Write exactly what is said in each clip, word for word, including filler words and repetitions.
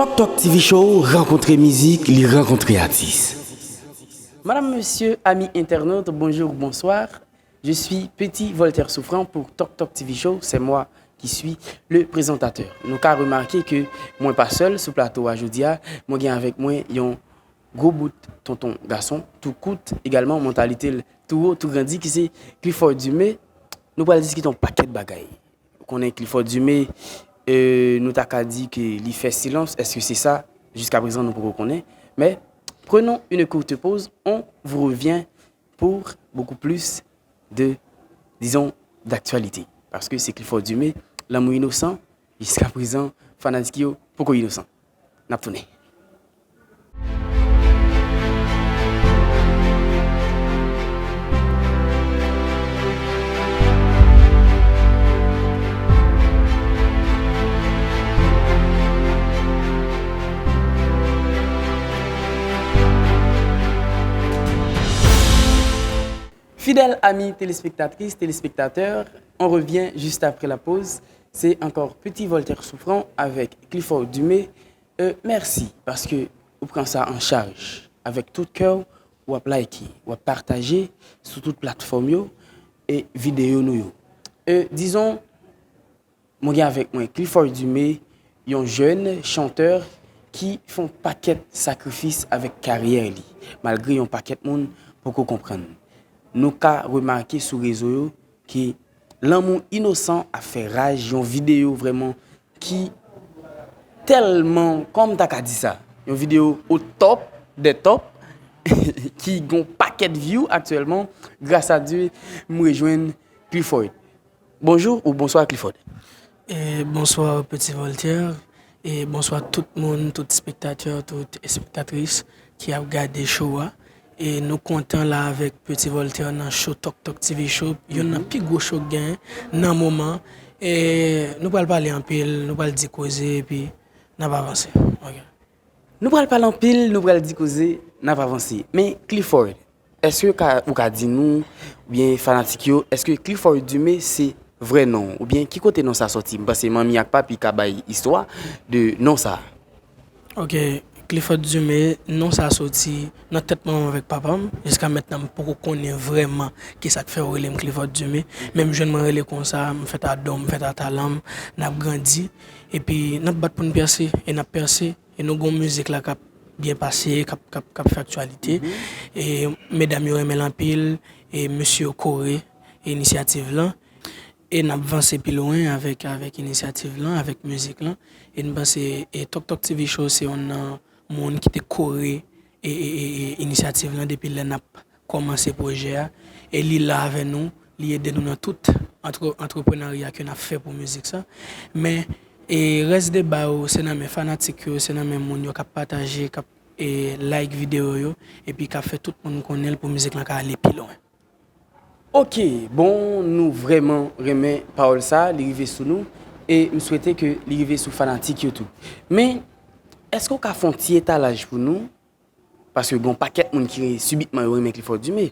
Tok Tok T V Show, rankontre mizik, li rankontre atis. Madame, Monsieur, amis internautes, bonjour, bonsoir. Je suis Petit Voltaire Souffrant pour Tok Tok T V Show, c'est moi qui suis le présentateur. Nou ka remake ke mwen pa sèl sou plato a jodi a, mwen gen avèk mwen yon gwo bout tonton gason, tou kout, egalman mantalite l tou wo, tou grandi, ki se Clifford Dumé. Nou pral diskite yon pakèt bagay. Ou konnen Clifford Dumé, euh, nou ta ka di ke li fè silans. Èske se sa? Jiska prezan, nou poko konnen. Mais prenons une courte pause. On vous revient pour beaucoup plus de, disons, d'actualité. Paske se Clifford Dumé, lanmou inosan, jiska prezan, fanatik yo poko inosan. N ap tounen. Fidèles amis téléspectatrices, téléspectateurs, on revient juste après la pause. Se ankò Petit Voltaire Souffrant avèk Clifford Dumé. Euh, mèsi, paske ou pran sa an chaj. Avèk tout kè w, w ap like, w ap pataje sou tout platfòm yo, e videyo nou yo. Euh, dizon, mwen gen avèk mwen Clifford Dumé, yon jèn chantè ki fè yon pakèt sakrifis avèk karyè li, malgre yon pakèt moun poko konprann. Nou ka remake sou rezo yo ke lanmou inosan ap fè raj, yon videyo vrèman ki tèlman, kòman m ta ka di sa? Yon videyo au top des tops, ki gon pakèt view aktyèlman. Gras a Dye, m rejwenn Clifford. Bonjou ou bonswa Clifford. E bonswa Petit Voltaire. E bonswa tout moun, tout espektatè, tout espektatris ki ap gade show a. E nou kontan la avèk Petit Voltaire nan show Tok Tok T V Show, youn nan pi gwo show k genyen nan moman. E nou pral pale anpil, nou pral di koze, epi n ap avanse. Ok. Nou pral pale anpil, nou pral di koze, n ap avanse. Men Clifford, èske ka, ou ka di nou, oubyen fanatik yo, èske Clifford Dumé se vrè non w, oubyen ki kote non sa sòti? M panse manmi ak papi ka bay istwa de non sa. Ok, Clifford Dumé, non sa sòti nan tèt manman m avèk papa m. Jiska mentnan, m poko konnen vrèman kisa k fè yo rele m Clifford Dumé. Men m jwenn mwen rele konsa, m fèt a don m, m fèt a talan m, n ap grandi. Epi n ap bat pou n pèse, e n ap pèse. E nou gon mizik la k ap byen pase, k ap, k ap, k ap fè aktyalite. E medam yo renmen l anpil, e mesye yo kore inisyativ lan. E n ap vanse pi lwen avèk, avèk inisyativ lan, avèk mizik lan. E n panse, e Tok Tok T V Show se youn nan moun ki te kore e, e, e, e inisyativ lan depi lè n ap kòmanse pwojè a. E li la avè nou, li ede nou nan tout antre-, antreprenarya ke n ap fè pou mizik sa. Men, e rès deba yo, se nan men fanatik yo, se nan men moun yo k ap pataje, k ap, e, like videyo yo, epi k ap fè tout moun konnen l pou mizik lan ka ale pi lwen. Ok, bon, nou vrèman renmen pawòl sa, li rive sou nou, e m swete ke li rive sou fanatik yo tou. Men, èske w ka fè yon ti etalaj pou nou? Paske gen yon pakèt moun ki re-, sibitman yo renmen Clifford Dumé.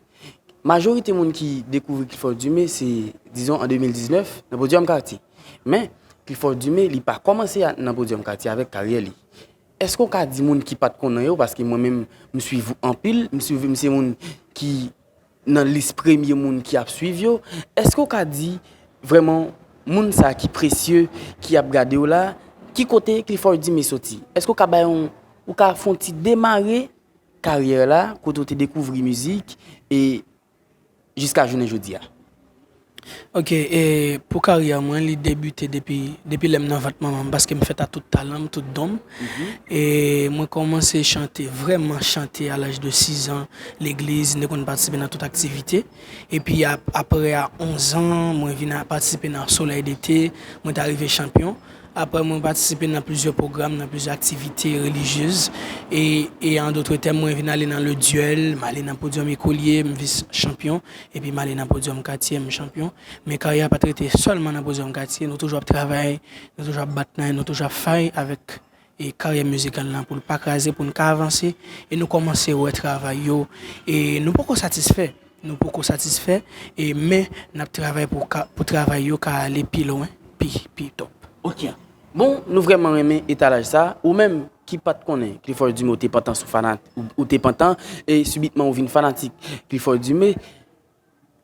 Majorite moun ki dekouvri Clifford Dumé, se, dizon, an de mil diznèf, nan Podium Quartier. Men, Clifford Dumé, li pa kòmanse a, nan Podium Quartier avèk karyè li. Èske w ka di moun ki pa t konnen yo, paske mwen menm, m swiv ou anpil, m swiv, m se moun ki nan lis premye moun ki ap swiv yo, èske w ka di vrèman moun sa ki presye, ki ap gade w la, ki kote Clifford Dumé soti? Èske w ka bay yon, ou ka fè yon ti demare karyè la, kote w te dekouvri mizik, e jiska jounen jodi a? Ok, e pou karyè mwen, li debite depi, depi lè m nan vant manman m, paske m fèt a tout talan m, tout don m. E mwen kòmanse chante, vrèman chante a laj de sizan, legliz, nou te konn patisipe nan tout aktivite. Epi ap-, apre a onz an, mwen vin a patisipe nan Soleil d'été, mwen ta rive chanpyon. Apre, mwen patisipe nan plizyè pwogram, nan plizyè aktivite relijyez. E, e an dotre tèm, mwen vin ale nan Le Duel, m ale nan Podium Écolier, m vis chanpyon. Epi m ale nan Podium Quartier, m chanpyon. Men karyè a pa t rete sèlman nan Podium Quartier. Nou toujou ap travay, nou toujou ap bat nan, nou toujou ap fay avèk e karyè mizikal lan pou l pa kraze, pou n ka avanse, e nou kòmanse wè travay yo, e nou poko satisfè, nou poko satisfè, e men n ap travay pou ka, pou travay yo ka ale pi lwen, pi, pi top. Ok. Bon, nou vrèman renmen etalaj sa. Ou menm, ki pa t konnen Clifford Dumé, ou te pantan sou fanat, ou, ou te pantan, e sibitman ou vin fanatik Clifford Dumé.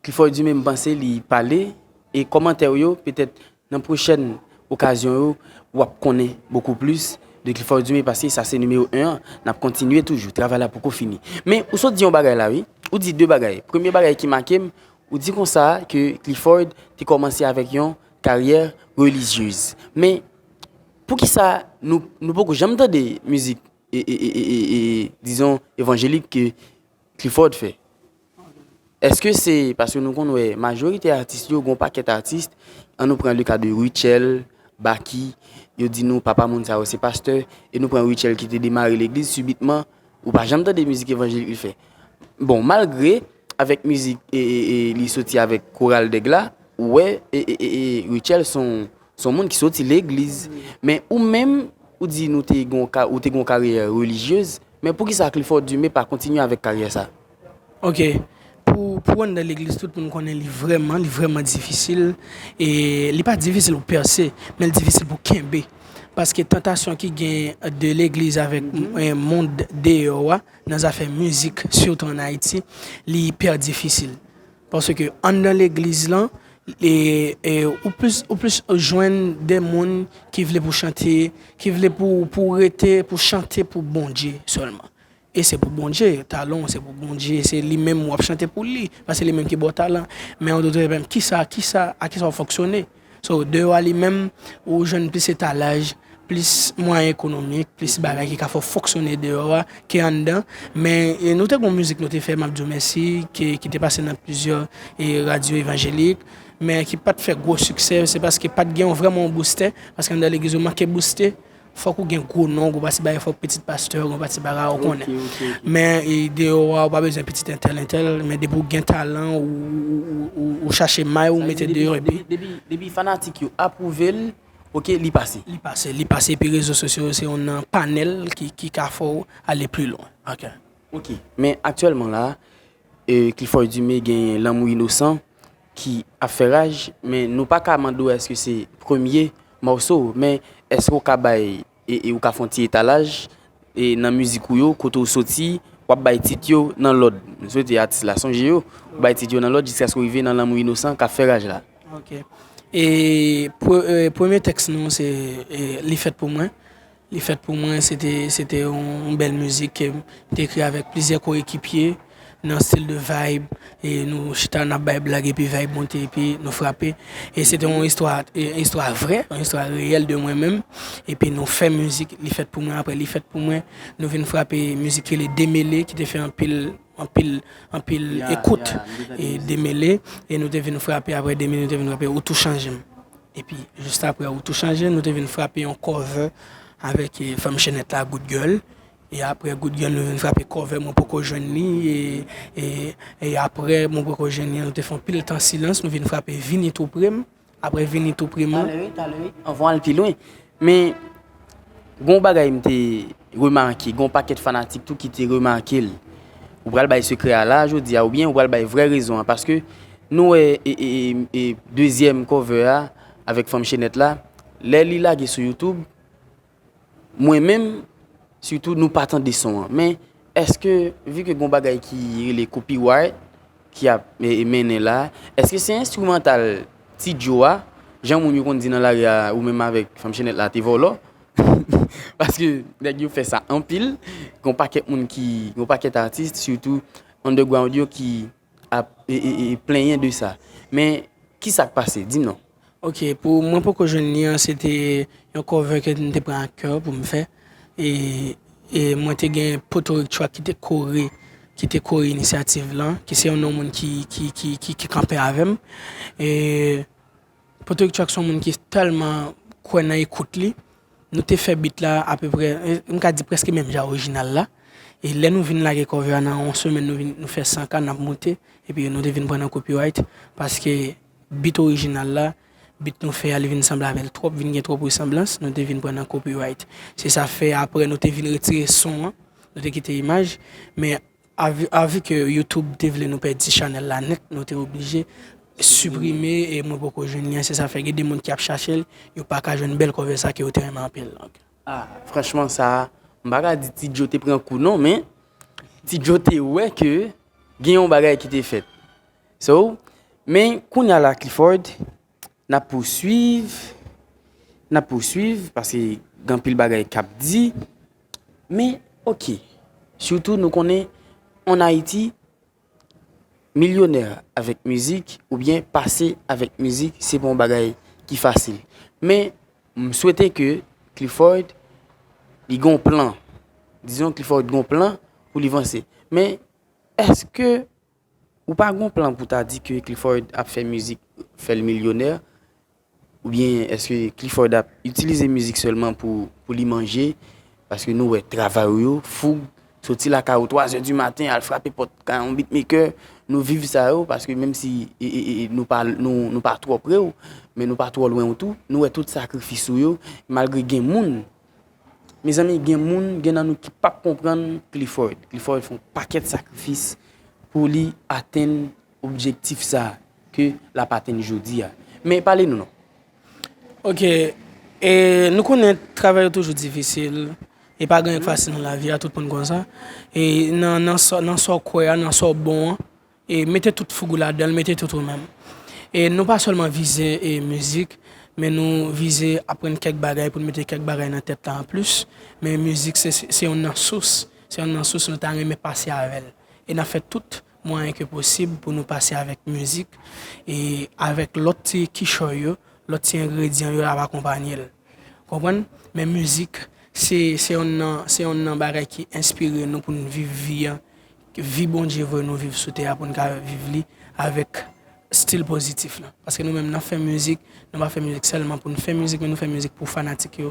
Clifford Dumé, m panse li pale, e kòmantè w yo, petèt nan pwochèn okazyon yo, w ap konnen bokou plis de Clifford Dumé, paske sa se nimewo en an, n ap kontinye toujou, travay la poko fini. Men, ou sot di yon bagay la, wi, ou di de bagay. Premye bagay ki make m, ou di konsa ke Clifford te kòmanse avèk yon karyè relijyez. Men, poukisa nou, nou poko janm tande mizik, e, e, e, e, e, e, dizon, evanjelik ke Clifford fè? Èske se paske nou konn wè majorite atis yo, gon pakèt atis, an nou pran le ka de Rutshelle, Baky, yo di nou papa moun sa yo se pastè, e nou pran Rutshelle ki te demare legliz, sibitman, ou pa janm tande mizik evanjelik li fè. Bon, malgre, avèk mizik, e, e, e, li soti avèk Koral Dèg la, ou wè, e, e, e, e, Rutshelle se yon, se yon moun ki soti legliz. Men ou menm, ou di nou te gon ka, ou te gon karyè relijyez, men poukisa Clifford Dumé pa kontinye avèk karyè sa? Ok. Pou, pou anndan legliz, tout moun konnen li vrèman, li vrèman difisil. E li pa difisil pou pèse, men li difisil pou kenbe. Paske tantasyon ki gen de legliz avèk, eh, mond deyò a, nan zafè mizik, sitou ann Ayiti, li ipè difisil. Paske anndan legliz lan, e, e, ou plis, ou plis jwenn de moun ki vle pou chante, ki vle pou, pou rete, pou chante pou Bondye sèlman. E se pou Bondye, talan w se pou Bondye, se li menm w ap chante pou li, paske li menm ki ba w talan. Men an dòt tèm, kisa, kisa, a kisa w fonksyone? So, deyò a li menm, ou jwenn plis etalaj, plis mwayen ekonomik, plis bagay ki ka fè w fonksyone deyò a ke anndan. Men, e, nou te gon mizik nou te fè, m ap di w mèsi, ki, ki te pase nan plizyè, e, radyo evanjelik, men ki pa t fè gwo siksè, se paske pa t gen yon, vrèman yon boustè, paske anndan legliz ou manke bouste, fòk ou gen gwo non, gwo pati bagay, fòk pitit pastè, gwo pati bagay, ou konnen. Ok, ok, ok. Men, e, deyò a, ou pa bezwen pitit entèl, entèl, men depi w gen talan, ou, ou, ou, ou, ou chache may, ou mete deyò, epi depi, depi, depi fanatik yo apwouve l, ok, li pase. Li pase, li pase, epi rezo sosyo yo se yon nan panèl ki, ki ka fè w ale pi lwen. Ok. Ok, men aktyèlman la, e, Clifford Dumé gen Lanmou Inosan ki ap fè raj, men nou pa ka mande w èske se premye mòso, men èske w ka bay, e, e ou ka fè yon ti etalaj, e nan mizik ou yo, kote w soti, w ap bay tit yo nan lòd. M swete atis la sonje yo, w bay tit yo nan lòd jiskaske w rive nan Lanmou Inosan k ap fè raj la. Ok. E pre-, e, premye tèks nou se, e, Li fèt pou mwen. Li fèt pou mwen, se te, se te yon, yon bèl mizik ke m te ekri avèk plizyè koyekipye nan stil de vibe, e nou chita, n ap bay blag, epi vibe monte, epi nou frape. E se te yon istwa, e, istwa vrè, yon istwa reyèl de mwen menm. Epi nou fè mizik, Li fèt pou mwen, apre Li fèt pou mwen, nou vin frape mizik ki rele Demele, ki te fè anpil, anpil, anpil ekout, e Demele, e nou te vin frape, apre Demele, nou te vin frape Ou tou chanje m. Epi, jis apre Ou tou chanje, nou te vin frape yon cover avèk, e, fanm Chenèt la, Good Girl. E apre Good Girl, nou vin frape cover Mwen poko jwenn li. E, e, e apre Mwen poko jwenn li, nou te fè yon pil tan silans, nou vin frape Vini tou pre m. Apre Vini tou pre m. Talè, wi, talè, wi. Anvan w al pi lwen. Men, gon bagay m te remake, gon pakèt fanatik tou ki te remake l. Ou pral bay sekrè a la, jodi a, oubyen ou pral bay vrè rezon an, paske nou wè, e, e, e, e, dezyèm cover a, avèk fanm Chenèt la, lè li lage sou YouTube, mwen menm, sitou, nou pa tande son an. Men, èske, vi ke gon bagay ki rele copyright, ki ap, e, e, mennen la, èske se enstrimantal Ti Djo a, jan moun yo konn di nan lari a, ou menm avèk fanm Chenèt la, te vòlò? Paske nèg yo fè sa anpil, gon pakèt moun ki, gon pakèt atis, sitou underground yo ki ap, e, e, e, plenyen de sa. Men, ki sa k pase? Di m non. Ok, pou Mwen poko jwenn li an, se te yon cover ke m te pran a kè pou m fè. E, e mwen te gen Potorik Track ki te kore, ki te kore inisyativ lan, ki se yon non moun ki, ki, ki, ki, ki kanpe avè m. E Potorik Track se yon moun ki tèlman kwè nan ekout li. Nou te fè beat la apeprè, e, m ka di prèske menm jan orijinal la. E lè nou vin lage cover a, nan yon semèn, nou vin, nou fè san K, n ap moute. Epi nou te vin pran nan copyright, paske beat orijinal la, beat nou fè a, li vin sanble avè l twòp, vin gen twòp resanblans, nou te vin pran nan copyright. Se sa fè apre nou te vin retire son an, nou te kite imaj, men avi, avi ke YouTube te vle nou pèdi chanèl la nèt, nou te oblije siprime, e Mwen poko jwenn li an, se sa fè gen de moun ki ap chache l, yo pa ka jwenn bèl cover sa ke yo te renmen anpil. Ah, franchman, sa, M pa ka di Ti Djo te pran kou non, men Ti Djo te wè ke gen yon bagay ki te fèt. So, men kounye a la, Clifford, n ap pouswiv, n ap pouswiv, paske gen anpil bagay k ap di. Men, oke, sitou nou konnen, ann Ayiti, milyonè avèk mizik oubyen pase avèk mizik, se pa yon bagay ki fasil. Men, m swete ke Clifford, li gen yon plan. Dizon Clifford gen yon plan pou li vanse. Men, èske ou pa gen yon plan pou ta di ke Clifford ap fè mizik, fè l milyonè? Oubyen èske Clifford ap itilize mizik sèlman pou, pou li manje? Paske nou wè travay ou yo, foug, soti lakay ou twa zè di maten, al frape pòt kay yon beatmaker, nou viv sa yo, paske menm si e, e, e, nou pa, nou, nou pa twò pre w, men nou pa twò lwen w tou, nou wè tout sakrifis ou yo, malgre gen moun, mezanmi, gen moun, gen nan nou ki p ap konprann Clifford. Clifford fè yon pakèt sakrifis pou li atenn objektif sa ke l ap atenn jodi a. Men pale nou non. Ok, e nou konnen travay yo toujou difisil, e pa gen anyen k fasil nan lavi a, tout moun konn sa. E nan, nan sa, nan sa w kwè a, nan sa w bon an, e mete tout foug ou ladan l, mete tout ou menm. E nou pa sèlman vize e mizik, men nou vize aprann kèk bagay pou n mete kèk bagay nan tèt la anplis. Men mizik se, se, se youn nan sous, se youn nan sous nou ta renmen pase avè l. E n ap fè tout mwayen ke posib pou nou pase avèk mizik e avèk lòt ti kichòy yo, lòt ti engredyan yo ap akonpanye l. Konprann? Men mizik, se, se yonn nan, se yonn nan bagay ki enspire nou pou n viv vi a, vi Bondye voye nou viv sou tè a pou n ka viv li avèk stil pozitif la. Paske nou menm n ap fè mizik, nou pa fè mizik sèlman pou n fè mizik, men nou fè mizik pou fanatik yo,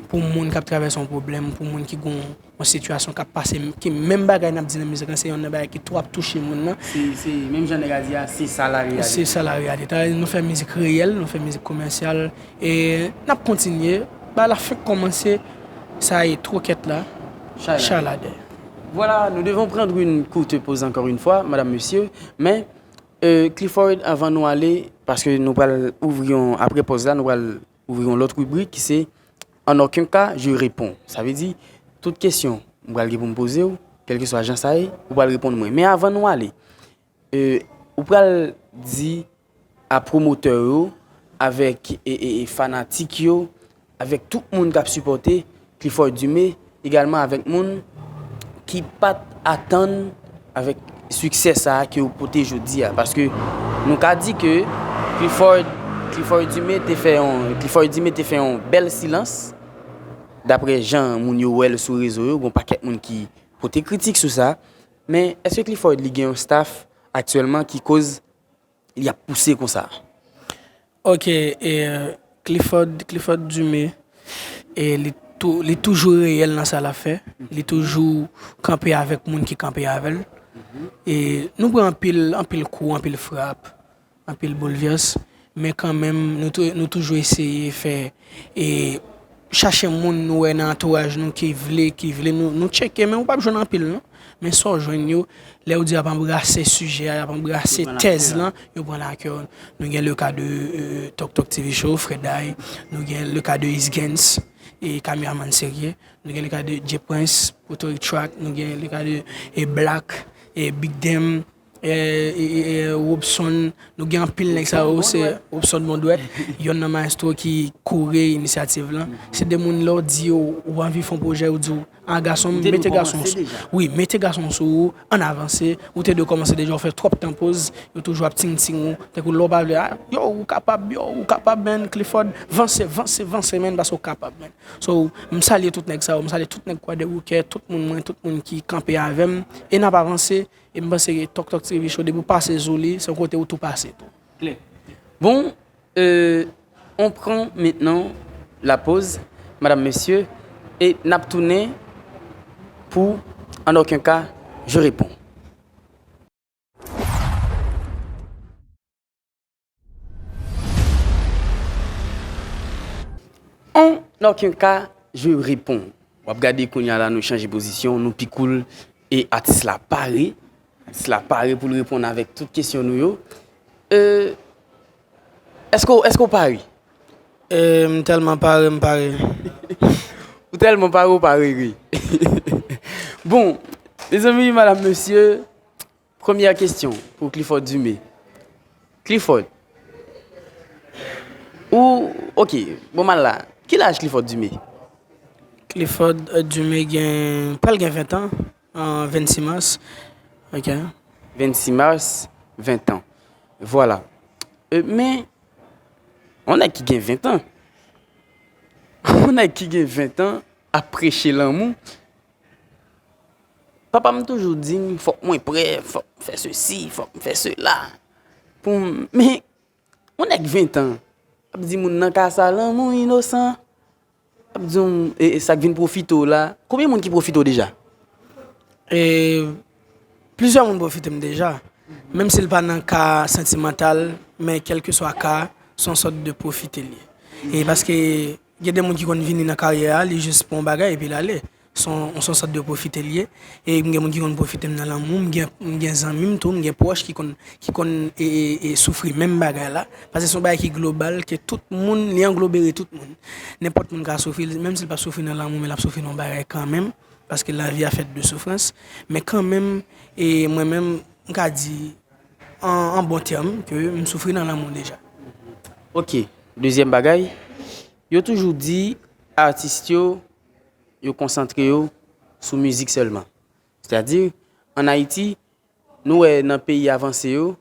pou moun k ap travèse yon pwoblèm, pou moun ki gon yon sitiyasyon k ap pase, ki menm bagay n ap di nan mizik lan, se yonn nan bagay ki tou ap touche moun nan. Se, se menm jan nèg la di a, se sa la reyalite. Se sa la reyalite. Nou fè mizik reyèl, nou fè mizik komèsyal, e n ap kontinye. Bagay la fenk kòmanse, sa e twokèt la, chay la dèyè. Voilà, nous devons prendre une courte pause encore une fois, madame, monsieur, men, euh, Clifford, anvan nou ale, paske nou pral ouvri yon, apre pòz la, nou pral ouvri yon lòt ribrik ki se En aucun cas, je réponds. Sa vle di, tout kesyon m pral gen pou m poze w, kèlkeswa jan sa ye, ou pral reponn mwen. Men avan nou ale, e, ou pral di a pwomotè yo, avèk, e, e, e fanatik yo, avèk tout moun k ap sipòte Clifford Dumé, egalman avèk moun ki pa t atann avèk siksè sa a ke w pote jodi a. Paske nou ka di ke Clifford, Clifford Dumé te fè yon, Clifford Dumé te fè yon bèl silans, daprè jan moun yo wè l sou rezo yo, gon pakèt moun ki pote kritik sou sa. Men, èske Clifford li gen yon staff aktyèlman ki koz li ap pouse konsa? Ok, e, Clifford, Clifford Dumé, e, li tou, li toujou reyèl nan sa l ap fè. Li toujou kanpe avèk moun ki kanpe avè l. E nou pran anpil, anpil kou, anpil frap, anpil boulvès, men kanmenm, nou tou, nou toujou eseye fè, e, chache moun nou wè nan antouraj nou ki vle, ki vle, nou, nou tcheke, men ou p ap jwenn anpil non. Men sa w jwenn yo, lè yo di y ap anbrase sijè a, y ap anbrase tèz lan, yo pran lakè w. Nou gen le ka de, euh, Tok Tok T V Show, Freday, nou gen le ka de Isgens, e kameraman serye, nou gen le ka de J Prince, Puerto Rico Track, nou gen le ka de, e Black, e Big Dem, e, e, e, e Robson, nou gen anpil nèg sa yo, se Robson Mondwèt, yonn nan maestro ki kore inisyativ lan. Se de moun lè w di yo, ou anvi fè yon pwojè, yo di w, ah, gason m, mete gason sou ou. Wi, mete gason sou ou, ann avanse. Ou te dwe kòmanse deja, ou fè twòp tan poz, yo toujou ap ting ting ou. Tankou lè w pa vle, ah, yo, ou kapab, yo, ou kapab, man, Clifford, vanse, vanse, vanse, man, paske w kapab, man. So, m salye tout nèg sa yo, m salye tout nèg Kwadèboukè, tout moun mwen, tout moun ki kanpe avè m, e n ap avanse, e m panse Tok Tok T V Show, depi w pase sou li, se yon kote ou tou pase tou. Klè. Bon, euh, on prend maintenant la pause, madame, monsieur, et n ap tounen pou En aucun cas, je réponds. En aucun cas, je réponds. W ap gade kounye a la, nou chanje pozisyon, nou pi cool, e atis la pare. Atis la pare pou l reponn avèk tout kesyon nou yo. Euh, èske w, èske w pare? E, m tèlman pare, m pare. Ou tèlman pare, ou pa rere. Bon, mezanmi, madam, mesye, premyè kesyon pou Clifford Dumé. Clifford, ou, ok, bon, m al la. Ki laj Clifford Dumé? Clifford euh, Dumé gen pral gen ven tan an vennsis mas. Ok. Vennsis mas, ven tan. Vwala. Euh, men, yon nèg ki gen ven tan, yon nèg ki gen ven tan ap preche lanmou. Papa m toujou di m fòk mwen prè, fòk m fè sesi, fòk m fè sela. Pou m, men, yon nèg ven tan ap di moun nan ka sa lanmou inosan. Ap di m, e, e sa k vin pwofite w la. Konbyen moun ki pwofite w deja? E plizyè moun pwofite m deja. Menm si l pa nan ka santimantal, men kèlkeswa ka, se yon sòt de pwofite l ye. E paske gen de moun ki konn vini nan karyè a, li jis pou yon bagay epi l ale. Se yon se yon sòt de pwofite l ye. E m gen moun ki konn pwofite m nan lanmou, m gen, m gen zanmi m tou, m gen pwòch ki konn, ki konn e, e, e soufri menm bagay la. Paske se yon bagay ki global, ke tout moun, li anglobere tout moun. Nenpòt moun ka soufri, menm si l p ap soufri nan lanmou, men l ap soufri nan yon bagay kanmenm. Paske lavi a fèt de soufrans. Men kanmenm, e mwen menm, m ka di, an, an bon tèm, ke m soufri nan lanmou deja. Ok. Dezyèm bagay, yo toujou di atis yo, yo konsantre yo sou mizik sèlman. Sètadi, ann Ayiti, nou wè nan peyi avanse yo,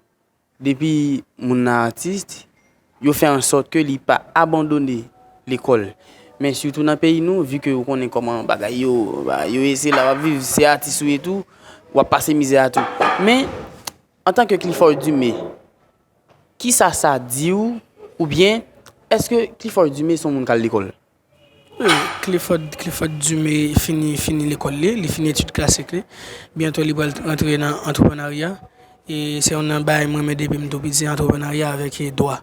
depi moun nan atis, yo fè an sòt ke li pa abandone lekòl. Men sitou nan peyi nou, vi ke ou konnen kòman bagay yo, ba, yo ye se la w ap viv, se atis ou ye tou, w ap pase mizè a tou. Men, antanke Clifford Dumé, kisa sa di w, oubyen, èske Clifford Dumé se yon moun k al lekòl? Wi, Clifford, Clifford Dumé fini, fini lekòl li, li fini etid klasik li. Byento li pral rantre nan antreprenarya. E se youn nan bagay mwen renmen depi m tou piti, se antreprenarya avèk e dwa.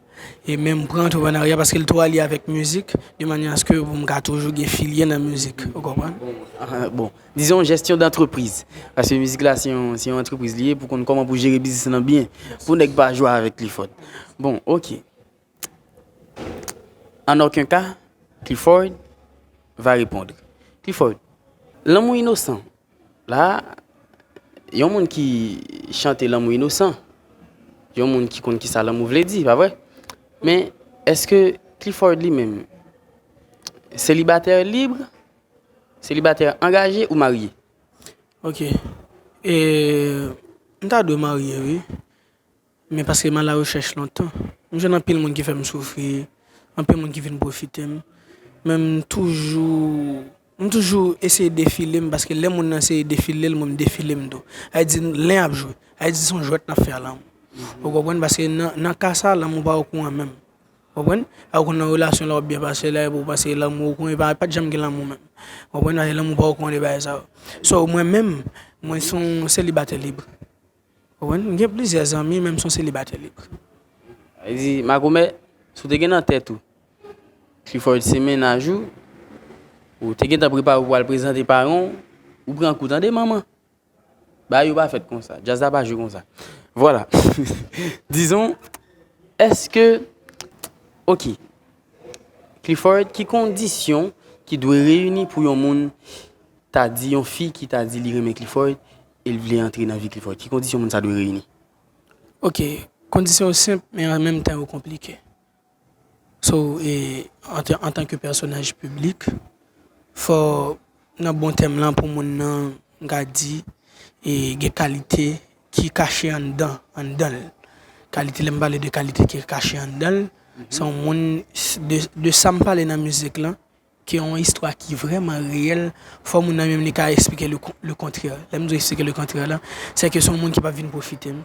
E menm pran antreprenarya paske l tou alye avèk mizik, de manyè aske pou m ka toujou gen filye nan mizik, ou konprann? Ah, bon, dizon jesyon dantrepriz. Paske mizik la se yon, se yon antrepriz li ye, pou konn kòman pou jere biznis lan byen, pou nèg pa jwe avèk Clifford. Bon, ok. En aucun cas, Clifford va répondre. Clifford, lanmou inosan. La, yon moun ki chante lanmou inosan, yon moun ki konn kisa lanmou vle di, pa vre? Men, èske Clifford li menm, selibatè lib, selibatè angaje ou marye? Ok. E, m ta dwe marye, wi. Men paske m a la rechèch lontan. M jwenn anpil moun ki fè m soufri, anpil moun ki vin pwofite m. Men m toujou, m toujou eseye defile m, paske lè moun nan eseye defile l, mwen m defile m tou. Sa vle di, lè y ap jwe, sa vle di se yon jwèt n ap fè a lanmou. Ou konprann? Paske nan, nan ka sa, lanmou pa okouran menm. Konprann? A ou konn nan relasyon la w ap byen pase la, epi w panse lanmou okouran, e pa, pa t janm gen lanmou menm. Konprann? Paske lanmou pa okouran de bagay sa yo. So, mwen menm, mwen se yon selibatè lib. Konprann? M gen plizyè zanmi, men m se yon selibatè lib. Sa vle di, makomè, si w te gen nan tèt ou, Clifford se mennaj ou, ou te gentan prepare w pou al prezante paran w, ou pran kou tande manman. Bagay yo pa fèt konsa. Djaz la pa jwe konsa. Vwala. Dizon, èske, ok, Clifford, ki kondisyon ki dwe reyini pou yon moun ta di, yon fi ki ta di li renmen Clifford e l vle antre nan vi Clifford? Ki kondisyon moun sa dwe reyini? Ok, kondisyon yo senp, men an menm tan yo konplike. So, e, antan, antanke pèsonaj piblik, fò nan bon tèm lan pou moun nan, m ka di, e, gen kalite ki kache anndan, anndan l. Kalite, lè m pale de kalite ki kache anndan l, se yon moun, de, de sa m pale nan mizik lan, ki yon istwa ki vrèman reyèl, fò moun nan menm li ka eksplike le, le kontrè. Lè m di w eksplike le kontrè la, se ke se yon moun ki p ap vin pwofite m.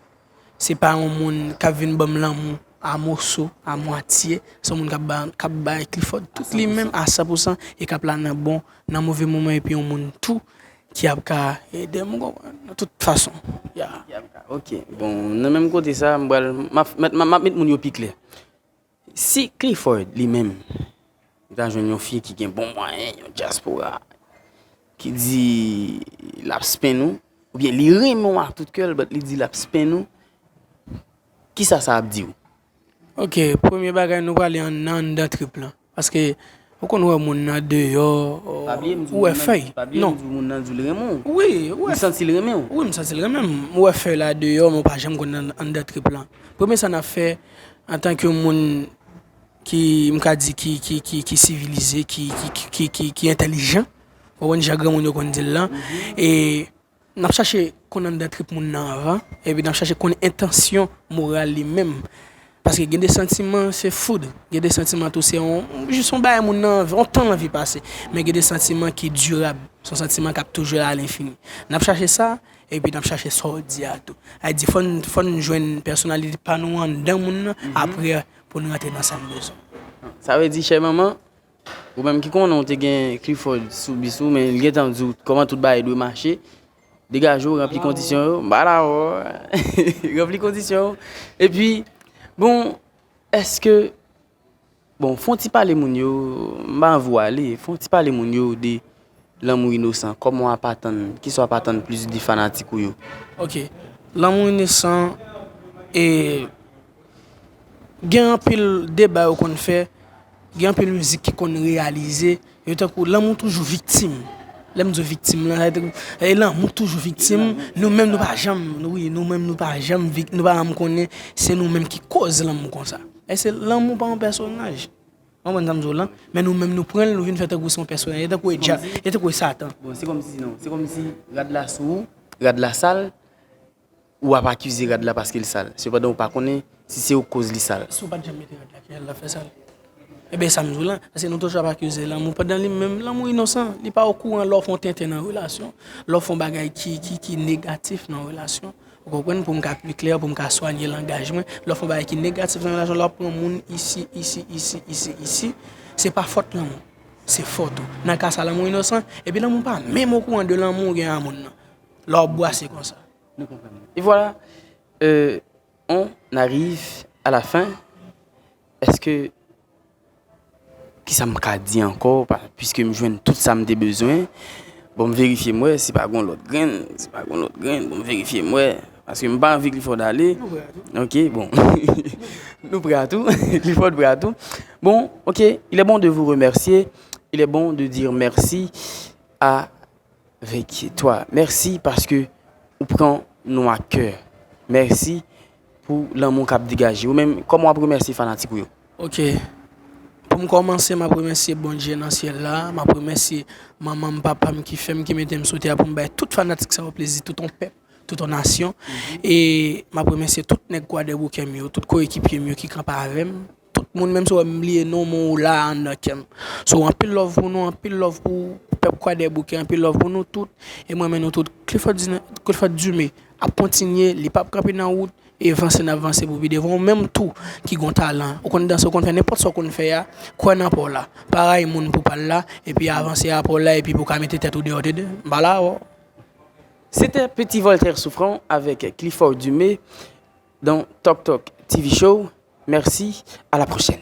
Se pa yon moun k ap vin ban m lanmou a moso, a mwatye. Se yon moun k ap ba, k ap bay Clifford tout li menm a san pou san e k ap la nan bon, nan move moman epi yon moun tou ki ap ka ede m, ou konprann, nan tout fason. Ya. Ok. Bon, nan menm kote sa, m pral, m ap, m ap, m ap met moun yo pi klè. Si Clifford li menm, li ta jwenn yon fi ki gen bon mwayen, yon dyaspora, ki di l ap spenn ou, oubyen li renmen w ak tout kè l, but li di l ap spenn ou, kisa sa ap di w? Ok, premye bagay nou prale an, nan anndan trip lan. Paske Ou konn wè moun nan deyò, ou wè fèy. Non. Wi, ou wè. Li santi l renmen w. Wi, m santi l renmen m. Ou wè fèy la deyò, men ou pa janm konn anndan trip lan. Premye sa n ap fè, antanke moun ki, m ka di, ki, ki, ki, ki sivilize, ki, ki, ki, ki, ki, ki entèlijan, ou konprann jan granmoun yo konn di l lan, e n ap chache konn anndan trip moun nan anvan, epi n ap chache konn entansyon moral li menm. Paske gen de santiman se foud, gen de santiman tou se yon, jis yon bagay moun nan anvi, yon tan l anvi pase. Men gen de santiman ki dirab, se yon santiman k ap toujou la alenfini. N ap chache sa, epi n ap chache sa w di a tou. Sa vle di fò n, fò n jwenn pèsonalite pa nou anndan moun nan, apre pou n rantre nan sa n bezwen. Sa vle di, chè manman, ou menm ki konnen w te gen Clifford sou bis ou, men li gentan di w kòman tout bagay dwe mache. Degaje w, ranpli kondisyon yo. M pa la, ranpli kondisyon yo. Epi, bon, èske, bon, fè yon ti pale moun yo, m pa anvi w ale, fè yon ti pale moun yo de Lanmou Inosan, kòman w ap atann, kisa w ap atann plis de fanatik ou yo? Ok. Lanmou Inosan, e, gen anpil deba yo konn fè, gen anpil mizik ki konn reyalize, yo tankou Lanmou toujou viktim. Lè m di w viktim lan, sa vle di, e, Lanmou toujou viktim, nou menm nou pa janm, wi, nou menm nou pa janm vik-, nou pa janm konnen se nou menm ki koz lanmou konsa. E se Lanmou pa yon pèsonaj. Ou konprann sa m di w lan? Men nou menm nou pran l, nou vin fè tankou se yon pèsonaj, e tankou e dya-, e tankou e Satan. Bon, se kòmsi, non, se kòmsi rad la sou ou, rad la sal, ou ap akize rad la paske l sal. Sepandan, ou pa konnen si se ou k koz li sal. Si w pa t janm mete rad la, ki rad la fè sal? Ebyen, sa m di w lan, paske nou toujou ap akize Lanmou, pandan li menm, Lanmou inosan, li pa okouran lè w fè yon tenten nan relasyon, lè w fè yon bagay ki, ki, ki negatif nan relasyon. Ou konprann? Pou m ka pi klè, pou m ka swanye langaj mwen, lè w fè yon bagay ki negatif nan relasyon, lè w ap pran moun isi, isi, isi, isi, isi, se pa fòt Lanmou, se fòt ou. Nan ka sa, Lanmou inosan, epi Lanmou pa menm okouran de lanmou ou gen a moun nan. Lè w ap bwase konsa. Nou konprann. E vwala, euh, on arrive à la fin. Èske, kisa m ka di ankò, pa, piske m jwenn tout sa m te bezwen. Bon, m verifye m wè si pa gon lòt grenn, si pa gon lòt grenn, bon, m verifye m wè, paske m pa anvi Clifford ale. Nou prè a tou. Ok, bon. Nou prè a tou. Clifford prè a tou. Bon, ok, il est bon de vous remercier, il est bon de dire merci à avec toi. Mèsi paske ou pran nou a kè. Mèsi pou lanmou k ap degaje. Ou menm, kòman w ap remèsye fanatik ou yo? Ok. Pou m kòmanse, m ap remèsye Bondye nan syèl la. M ap remèsye manman m, papa m ki fè m, ki mete m sou tè a pou m bay tout fanatik sa yo plezi, tout yon pèp, tout yon nasyon. E m ap remèsye tout nèg Kwadèboukè m yo, tout koyekipye m yo ki kanpe avè m. Tout moun, menm si w wè m bliye non, men w la anndan kè m. So, anpil love pou nou, anpil love pou pèp Kwadèboukè, anpil love pou nou tout. E m renmen nou tout. Clifford Dine-, Clifford Dumé ap kontinye, li p ap kanpe nan wout, e vanse n ap vanse pou pi devan. Ou menm tou ki gon talan, ou konn danse, ou konn fè nenpòt sa w konn fè a, kwè nan pa w la. Pa rayi moun pou pa l la, epi avanse a pa w la, epi pou w ka mete tèt ou deyò, tande? M pa la avè w. C'était Petit Voltaire Souffrant avec Clifford Dumé dans Tok Tok T V Show. Merci, à la prochaine.